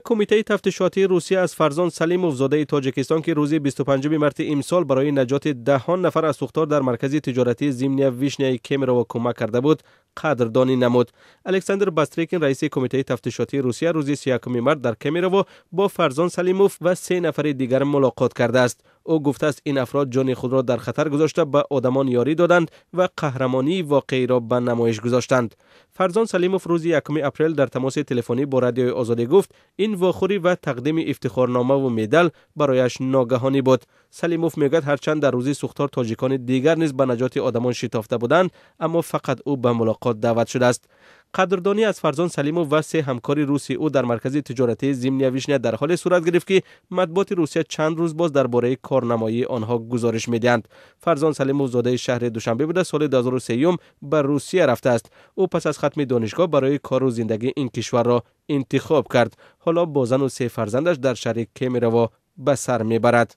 Кумитаи тафтишотии Русия аз Фарзон Салимов, зодаи Тоҷикистон, ки рӯзи 25 марти имсол барои наҷоти даҳон нафар аз сӯхтор дар маркази тиҷоратии Зимняя Вишняи Кемерово кӯмак карда буд, қадрдонӣ намуд. Александр Бастрикин, раиси Кумитаи тафтишотии Русия, рӯзи 31 март дар Кемерово бо Фарзон Салимов ва се нафари дигар мулоқот кардааст. Ӯ гуфтааст, ин афрод ҷони худро дар хатар гузошта, ба одамон ёрӣ доданд ва қаҳрамонии воқеиро ба намоиш гузоштанд. Фарзон Салимов рӯзи 1 апрел дар тамоси телефонӣ бо Радиои Озодӣ гуфт, ин вохӯрӣ ва тақдими ифтихорномаву медал барояш ногаҳонӣ буд. Салимов мегӯяд, ҳарчанд дар рӯзи сӯхтор тоҷикони дигар низ ба наҷоти одамон шитофта буданд, аммо фақат ӯ ба мулоқот даъват шудааст. Қадрдонӣ аз Фарзон Салимов ва се ҳамкори руси ӯ дар маркази тиҷоратии Зимняя Вишня дар ҳоле сурат гирифт, ки матбуоти Русия чанд рӯз боз дар бораи корнамоии онҳо гузориш медиҳанд. Фарзон Салимов зодаи шаҳри Душанбе буда, соли 2003 ба Русия рафтааст. Ӯ пас аз хатми донишгоҳ барои кору зиндагӣ ин кишварро интихоб кард. Ҳоло бо зану се фарзандаш дар шаҳри Кемерово ба сар мебарад.